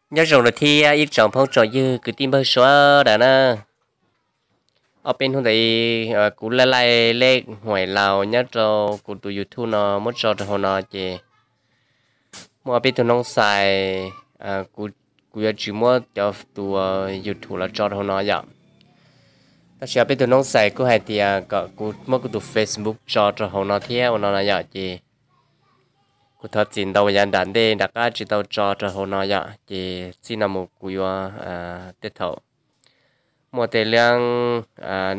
Nyob zoo rau thiab ib tsoom phooj tsoom ywg kwv tij npawg sawv daws na. Ob peb hnub ntawd kuv laij laij lej huaim laus nyob rau kuv tus YouTube no muab tso rau hauv no ces muaj ob peb tug noob xais, kuv yuav tsis muab cov tus YouTube los tso rau hauv no yom. Tab sis ob peb tug noob xais kuj hais tias kom kuv muab kuv tus Facebook tso rau hauv no thiab ua no no yom, ces kuv thov txim ntau yav nram ntej nram qab tsis tau tso rau hauv no yom, ces txij no mus kuv yuav, tej thaum muaj tej leeb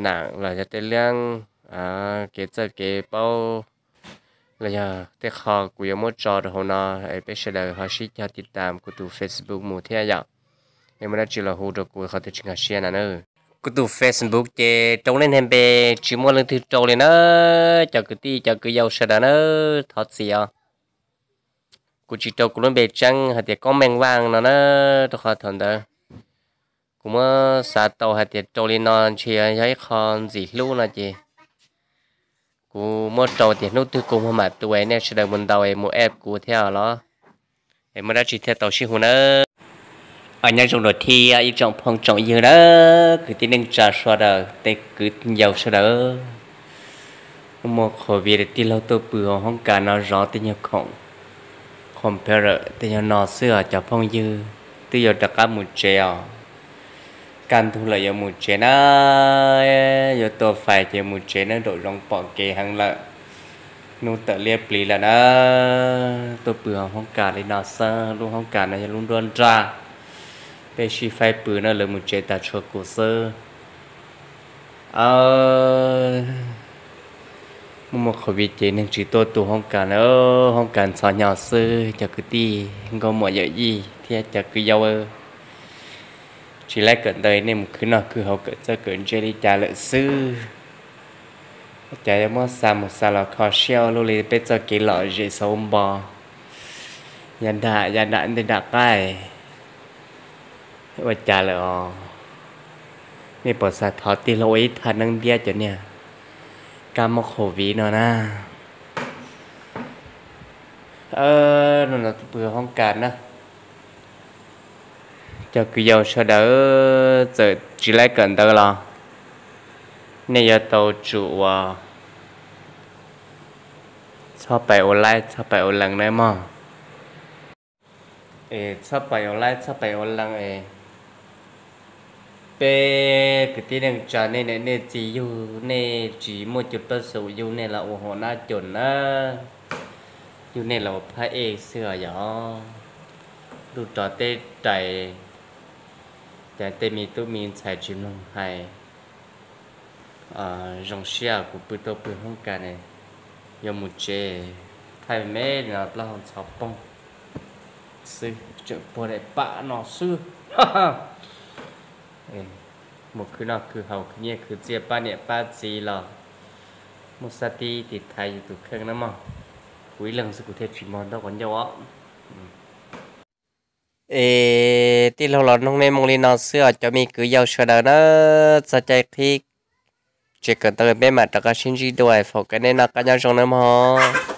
nam los yog tej leeb kev txawj kev paub los yog tej qho kuv yuav muab tso rau hauv no, es peb sawv daws ho sib cog tiv tam kuv tus Facebook mus thiab yom. Es muaj dab tsi los hu rau kuv qhov twg tsis nkag siab na na. Kuv tus Facebook ces rau nej niag npe tsis muaj leej twg rau li na, cov kwv tij cov kwv yau sawv daws na, thov txim os. Kuv tsis rau kuv lub npe tseeb hais tias Koob Meej Vaj no na, rau qhov thaum ntawd kuv muab xav tau hais tias rau li no ntshe yog ib qho ntxim hlub no ces kuv muab rau tias hnub twg kuv muaj mam tua nej sawv daws mus ntaus es mus app kuv thiab los, es muaj dab tsi thiaj tau sib hu nawb. Nyob zoo rau thiab ib tsoom phooj tsoom ywg nawb, kwv tij neej tsa sawv daws, tej kwv yau sawv daws. Muaj qhov viv tij laug tuaj pw hauv hoob kas no zov tej nyuag khoom, computer tej nyuag no xwb os cov phooj ywg, twb yuav rov qab mus tsev os. Kaj ntug lawm yuav mus tsev na, yuav tua fais ces mus tsev na, nraum zoov pom kev heev lawm. Hnub tawm liab pliv lawm na, tuaj pw hauv hoob kas li no xwb, lub hoob kas no yog lub nruab nrag, peb sib faib pw na, lawv mus tsev tag tshuav kuv xwb. Muaj muaj qhov viv ces neeg tsis tuaj tu hoob kas na, hoob kas ntxhov hnyo xwb cov kwv tij nkauj muam yawm yij thiab cov kwv yau. Tsis laib kawm ntawv nej mus khwv noj khwv haus kawm txawj kawm ntse li cas lawm xwb. Cas yuav muab xa mus xa los kho siab ua luaj li peb txoj kev lom zem xauv npo. Yav nram yav nram ntej nram qab ua cas lawm os? Nej puas xav thov tij laug ua ib thaj neeb ntiab cov niag kab mob qhauv viv no na? No no pw hoob kas na. Cov kwv yau sawv daws, txawm tsis laib kawm ntawv los nej yuav tau tsum ua, txhob pais ua laib txhob pais ua lees nawb mog. Es txhob pais ua laib txhob pais ua lees es peb kwv tij neej tsa nej niam nej txiv yug nej tsis muaj cus pab xum yug nej los ua hua nab cus na, yug nej los ua phab ej xwb os yog. Ntuj rov teb rais, cas tej me tub me ntxhais tsis mloog hais. Zoo siab kuv pw tau pw hoob kas ne, yuav mus tsev thaij me no plaub hau ntxhov poog xwb, tseem puag daim pam no xwb. Mus khwv noj khwv haus khwv nyiaj khwv txiaj pab niam pab txiv los muaj xab tib tiv thaiv yus tus kheej na mog. Kuv ib leeg xwb kuv thiaj tsis muaj ntaub quav ncauj os. Es tij laug los noog nej moo li no xwb os cov me kwv yau sawv daws na, txog caij qhib tsev kawm ntawv peb mam rov qab sib ntsib dua, foom kawm nej noj qab nyob zoo nawb mog.